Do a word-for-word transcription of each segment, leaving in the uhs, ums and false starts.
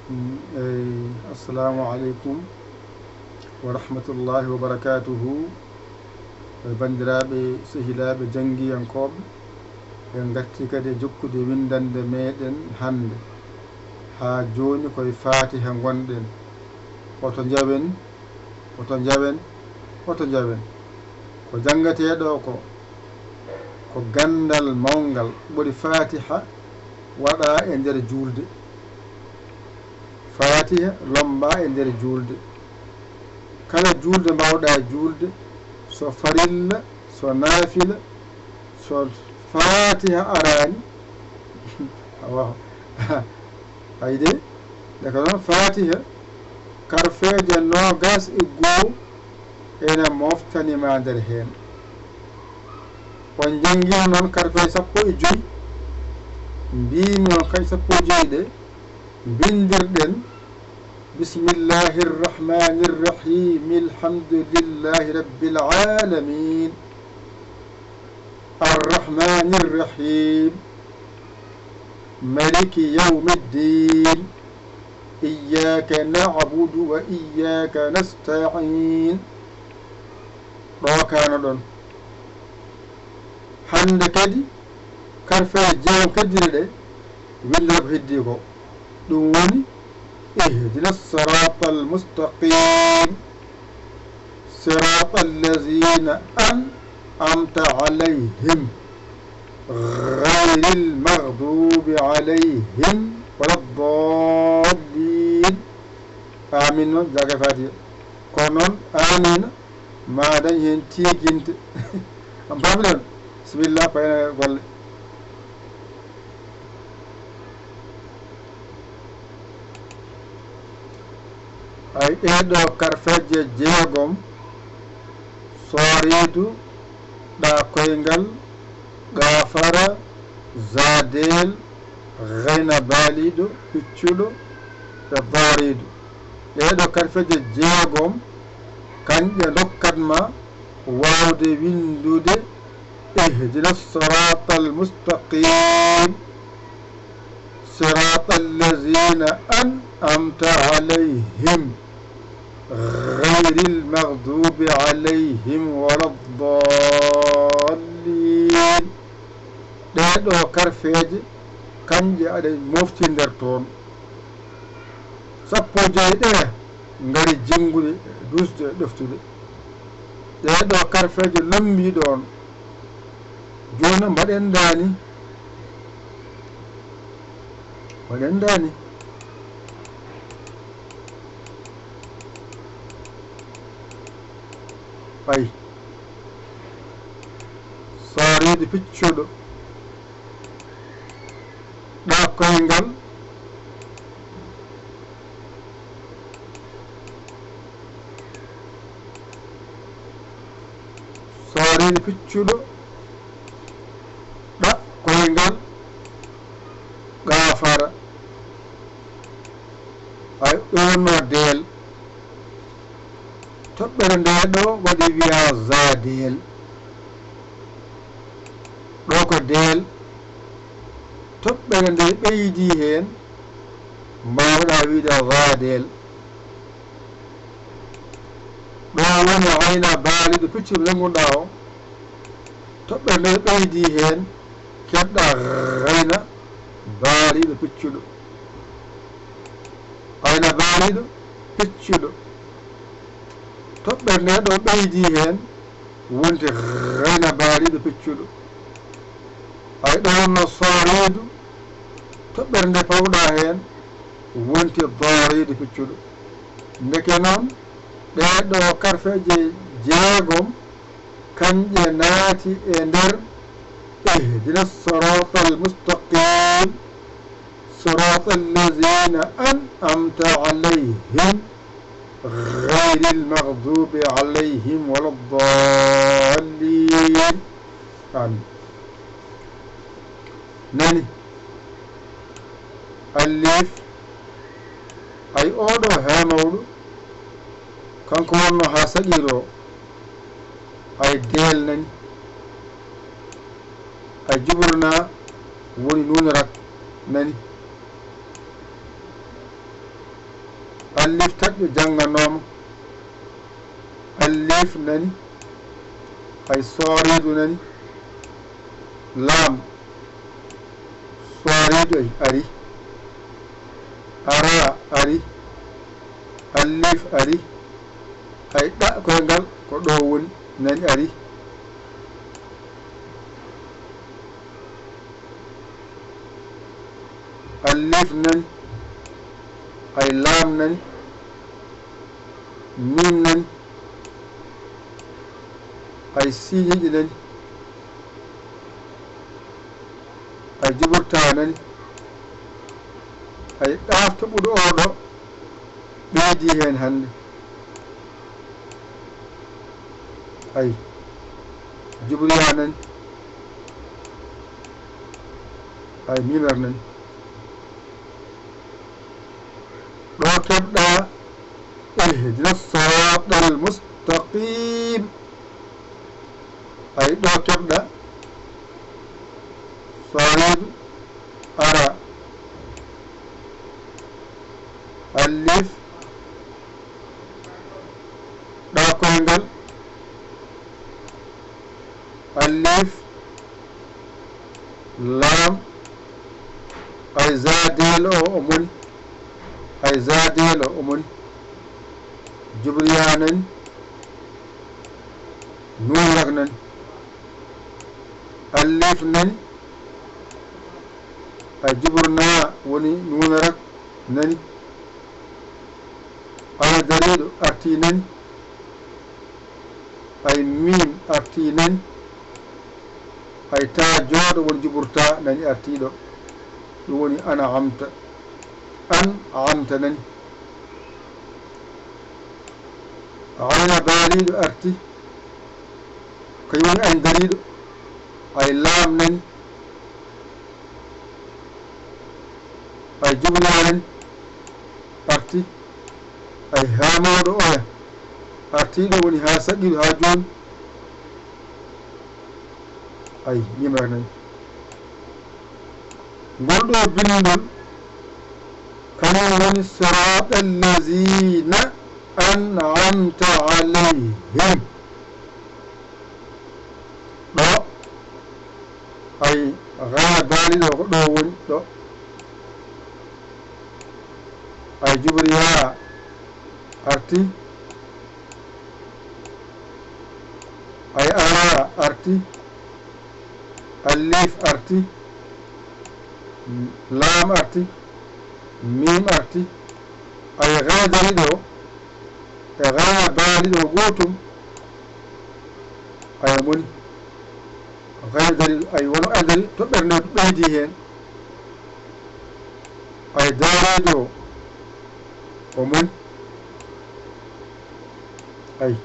Eey, assalamu aleykum wa rahmatullahi wa barakatuhu. E banndiraaɓe, sehilaaɓe, janngiyankooɓe, en ngartii kadi e jokkude winndannde meeɗen hannde. Haa jooni ko e Faatiha ngonɗen. Oto njawen, oto njawen, oto njawen. Ko janngetee ɗoo ko, ko ganndal mawngal, ɓuri Faatiha waɗaa e nder juulde. Faatiha lommbaa e nder juulde. Kala juulde mbaawɗaa juulde, so farilla, so naafila, so Faatiha araani, awa, ayi de, ndeke noon Faatiha, karfeeje noogaas e goo ene mooftani ma nder heen. On njanngiino noon karfeeje sappo e joy, mbiimi on kadi sappo e joy ɗe, mbinndirɗen, بسم الله الرحمن الرحيم. الحمد لله رب العالمين. الرحمن الرحيم. ملك يوم الدين. إياك نعبد وإياك نستعين. Ɗo kaano ɗon. Hannde kadi, karfeeje jeegom keddiiɗe ɗe, winndere ko heddii ko. Ɗum woni, اهدنا الصراط المستقيم، صراط الذين أنعمت عليهم، غير المغضوب عليهم ولا الضالين. Amin noon, jaaga Faatiha. Kono noon, amin, ma dañ heen tiiginte. On paami ɗon? Bisimilla, payna golle. Ay, ɗee ɗoo karfeeje jeegom, sooriidu, ɗa koyngal, gaafara, zaadeel, gayna baaliiɗo, piccuɗo, e daariidu. Ɗee ɗoo karfeeje jeegom, kañƴe ndokkat ma waawde winndude, اهدنا الصراط المستقيم، صراط الذين أنعمت عليهم، غير المغضوب عليهم ولا الضالين. Ɗee ɗoo karfeeje, kañƴe aɗa mofti nder toon. Sappo e joy ɗe ngari jenngude, duusde, ɗoftude. Ɗee ɗoo karfeeje lommbii ɗoon. Jooni noon mbaɗen ndaani. Mbaɗen ndaani. Ay. Sooriidu piccuɗo. Ɗa koyngal. Sooriidu piccuɗo. Ɗa koyngal. Gaafara. Ay, ɗo wonno deel. Toɓɓere nde ɗo waɗi wiya zaadeel. Ɗo ko deel. Toɓɓere nde ɓeydi heen, mbaawɗa wiide zaadeel. Ɗo woni ayna baaliiɗo piccuɗo jannguɗa o. Toɓɓere nde ɓeydi heen, keɓɗa ayna baaliiɗo piccuɗo. Ayna baaliiɗo piccuɗo. Toɓɓere nde ɗo ɓeydi heen, wonti ayna baaliiɗo piccuɗo. Ay ɗo wonno sooriidu, toɓɓere nde pawɗa heen, wonti dooriidu piccuɗo. Ndeke noon, ɗee ɗo karfeeje jeegom, kañƴe naati e nder اهدنا الصراط المستقيم، صراط الذين أنعمت عليهم، غير المغضوب عليهم ولا الضالين. Amin. Nani? Alif. Ay, oɗo haa mawɗo. Kanko wonno haa saɗiiro. Ay, deel nani. Ay, juɓurna woni nuun rak nani. Alif taƴƴo jannganooma. Alif nani. Ay sooriidu nani. Laam. Sooriidu ay ari. Ara ari. Alif ari. Ay ɗa koyngal ko ɗo woni nani ari. Alif nani. Ay laam nani. Miim nani. Ay siiñiiɗi nani. Ay juburtaa nani. Ay ɗaaf toɓuɗo oo ɗo ɓeydii heen hannde. Ay juburiyaa nani. Ay miimar nani. Ɗo keɓɗa اهدنا الصراط المستقيم. Ay ɗo keɓɗa sooriidu ara. Alif. Ɗa koyngal. Alif. Laam. Ay zaadeelo o o moni. Ay zaadeelo o moni. Jubriyaa nani. Nuun rak nani. Alif nani. Ay jubur naa woni nuun rak nani. Ay dariiɗo artii nani. Ay miim artii nani. Ay taa jooɗo woni juburtaa nani artii ɗo. Ɗum woni ana amta. An amta nani. Ayna baaliiɗo arti. Kañum woni ayn dariiɗo. Ay laam nani. Ay jubnaa nani. Arti. Ay haa mawɗo oya. Artiiɗo woni haa saɗɗiiɗo haa jooni. Ay, yimre nani. Ngol ɗo binndol, kañum woni siraata allaziina an'amta alayhim. Ɗo, ay, raa daali ɗo, ko ɗo woni ɗo. Ay, jubriyaa arti. Ay, araa arti. Alif arti. Laam arti. Miim arti. Ay, raa dariiɗo o e raa baaliiɗo o gootum. Ay, moni. Raa dariiɗo, ay, wono adari toɓɓere nde ɓeydi heen. Ay, daariiɗo o, o moni. Ay.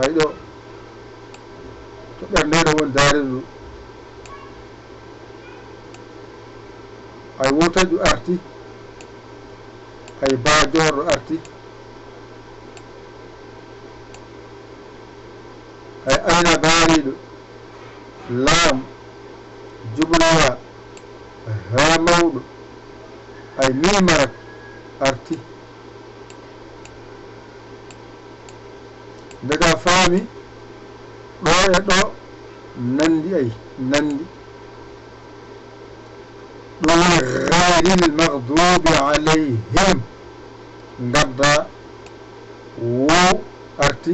Ay ɗo, to ɓernde ɗo woni daariiɗo. Ay wowtaƴu arti. Ay baajoorɗo arti. Ay ayna baaliiɗo. Laam, jubriyaa, haa mawɗo, ay miimarak arti. Nde ka faami, ɗo e ɗo nanndi, ay, nanndi. Ɗum woni gayril maghdubi alayhim. Ngadda woo arti.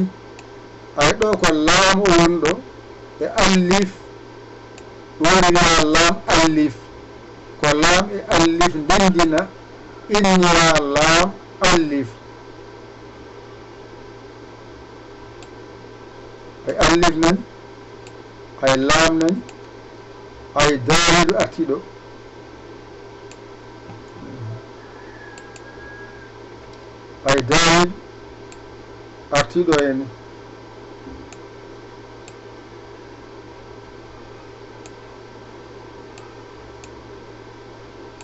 Ay ɗo ko laam o woni ɗo e allif. Ɗum woni wiyaa laam allif. Ko laam e allif ndenndina, innira laam allif. Ay allif nan, ay laam nan, ay daariiɗo arti ɗo. Ay daariiɗo arti ɗo heen.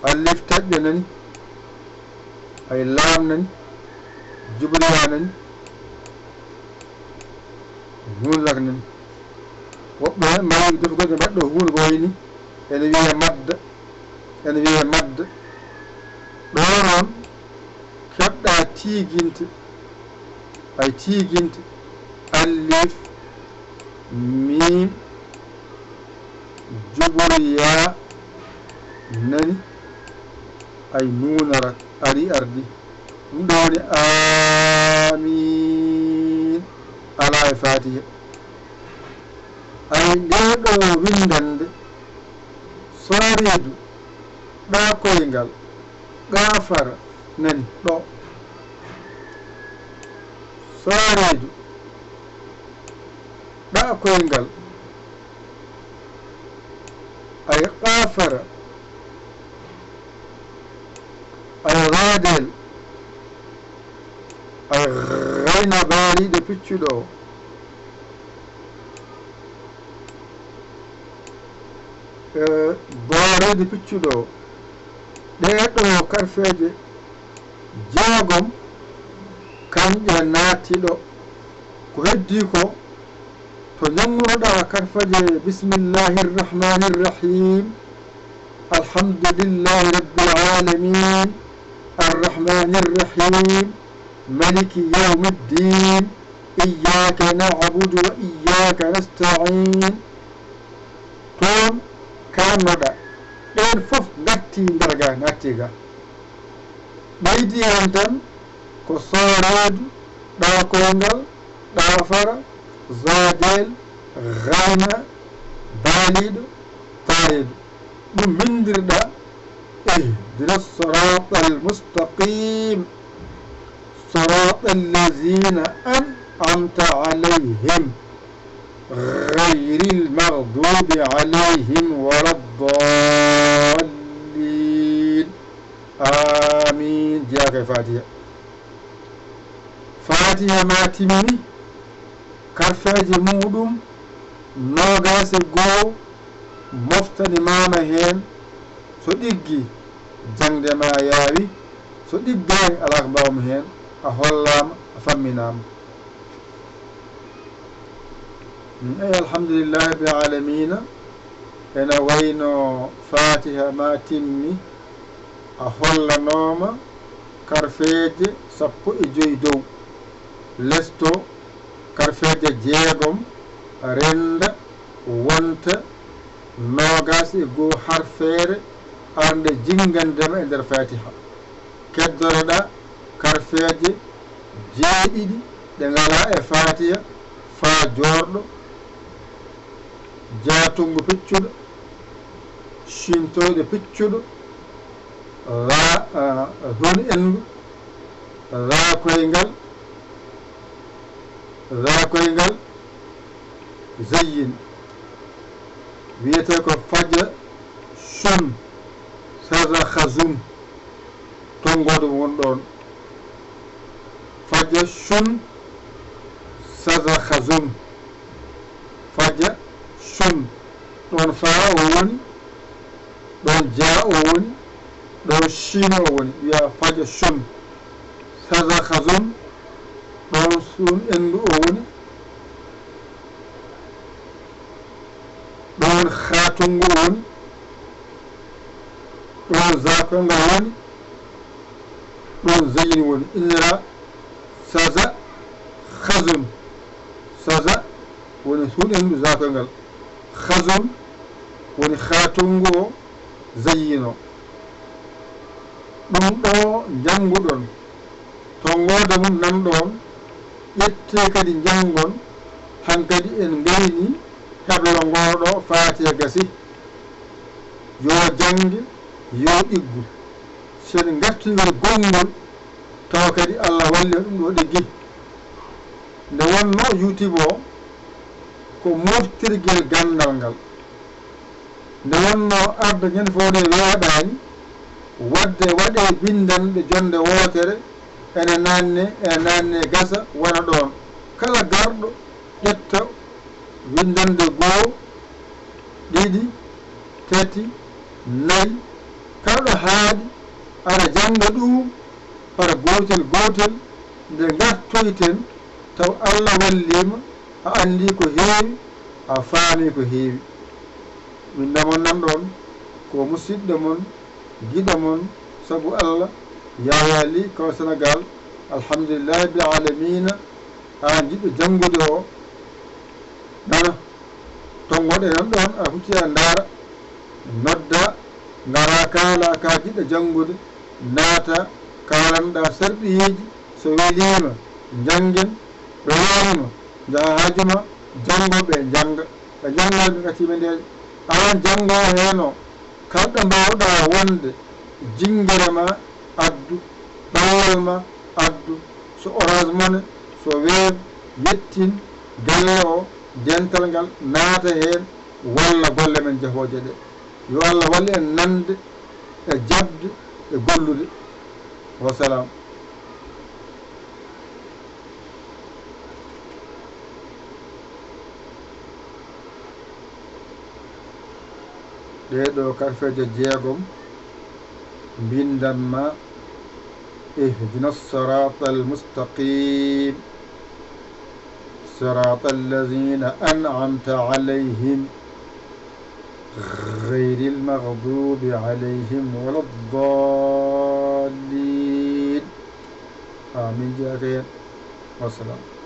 Allif taƴƴo nani, ay laam nani, jubriyaa nani, nuun rak nani. Woɓɓe mbawi defugol ɓe mbaɗɗo huunde ko wayni ene wiyee madda, ene wiyee madda. Ɗo noon keɓɗa tiiginte, ay tiiginte, alif, miim, jubur yaa, nani, ay nuunara ari ardi. Ɗum ɗo woni aamiin. Alaa e Faatiha. Ay ndee ɗo winndannde, sooreedu, ɗa koyngal, gaafara, nani, ɗo. Sooreedu, ɗa koyngal, ay gaafara, ay gaadel, ay gayna baaliiɗo piccuɗo o. E, booreede piccuɗo o. Ɗee ɗo karfeeje jeegom, kanƴe naatti ɗo. Ko heddii ko, to njanngunoɗaa karfeeje, bismillahi rrahmani rrahim, alhamdulillahi rabbil alamin, arrahmani rrahim, maliki yawmi ddin, iyyaka na'budu wa iyyaka nasta'in. Toon kaannoɗaa, ɗeen fof ngartii nder ga, ngartii ga. Ɓeydi heen tan ko sooreedu, ɗa koyngal, ɗa fara, zaadel, gayna, baaliiɗo, taariiɗo. Ɗum winndirɗa, اهدنا الصراط المستقيم، صراط الذين أنعمت عليهم، غير المغضوب عليهم ولا الضالين. Aamiin. Jeyaa ko e Faatiha. Faatiha ma timmi, karfeeje muuɗum noogaas e goo moftanimaama heen. So ɗiggi, jaŋde ma yaawi. So ɗiggaani, alaa ko mbaawmi heen. A hollaama, a famminaama. Eyi, alhamdulillahi rabbil aalamiina. Ena wayno Faatiha ma timmi, a hollanooma karfeeje sappo e joy dow, lesto karfeeje jeegom, rennda, wonta noogaas e goo harfeere arnde jinngandema e nder Faatiha. Keddoroɗaa karfeeje jeeɗiɗi ɗe ngalaa e Faatiha, faa joorɗo, jaatungu piccuɗo, ciimtoyɗo piccuɗo, raa, ah, hun enndu, raa koyngal, raa koyngal, zayyin. Wiyetee ko faja sun, saza khazun. Tonngoodo won ɗoon. Faja sun, saza khazun. Faja sun. Ɗoon faa o woni, ɗoon jaa o woni, ɗoon shiin o woni. Wiya faja sun, saza khazun. Ɗoon sun enndu o woni, ɗoon khaatungu o woni, ɗoon zaakoyngal woni, ɗoon zayyin woni. Innira saza khazun. Saza woni sun enndu, zaakoyngal. Khazun woni khaatungu o, zayyin o. Ɗum ɗo njannguɗon, tonngoodo mum nan ɗoon, ƴettee kadi njanngon, hankadi en ngayni heblo ngoo ɗo Faatiha gasi. Yo jannge, yo ɗiggu. Si en ngartii ngol gonngol, tawa kadi Allah walli en ɗum ɗo ɗiggi. Nde wonnoo YouTube o, ko moftirgel ganndal ngal. Nde wonnoo arde ñande fof nde weeɓaani, waɗde waɗee binndanɗe jonnde wootere, ene naatne, ene naatne gasa wona ɗoon. Kala garɗo ƴetta winndannde goo, ɗiɗi, tati, nayi, kala ɗo haaɗi, aɗa jannga ɗum par gootel gootel, nde ngartoyten, taw Allah walliima, a anndii ko heewi, A faami ko heewi. Min namon nan ɗon ko musidɗo mon, giɗo mon, sabu Allah, Yaya Ly, ko Senegal. Alhamdulillahi bil alamina. An jiɗɗo janngude o, nana. Tonngoɗe nan ɗon, a hucci a ndaara. Nodda, ngara kaala ka jiɗɗo janngude, naata, kaalanɗa sarɗiiji, so weliima, njanngen, ɓe weliima, njaha haaju ma, janngo ɓe njannga. Ɓe njannga ɓe ngati ɓe ndeeƴa. Aan janngo heen o, kala ɗo mbaawɗa wonde, jinngere ma addu, ballal ma addu, so Orange Money, so Wave, yettin galle o, dental ngal, naata heen, walla golle men jahooje ɗe. Yo Allah wallu en nande e jaɓde e gollude. Wa salaam. Ɗee ɗoo karfeeje jeegom mbinndan ma: اهدنا الصراط المستقيم، صراط الذين أنعمت عليهم، غير المغضوب عليهم ولا الضالين. Amin. Jaaka heen. Wasalaam.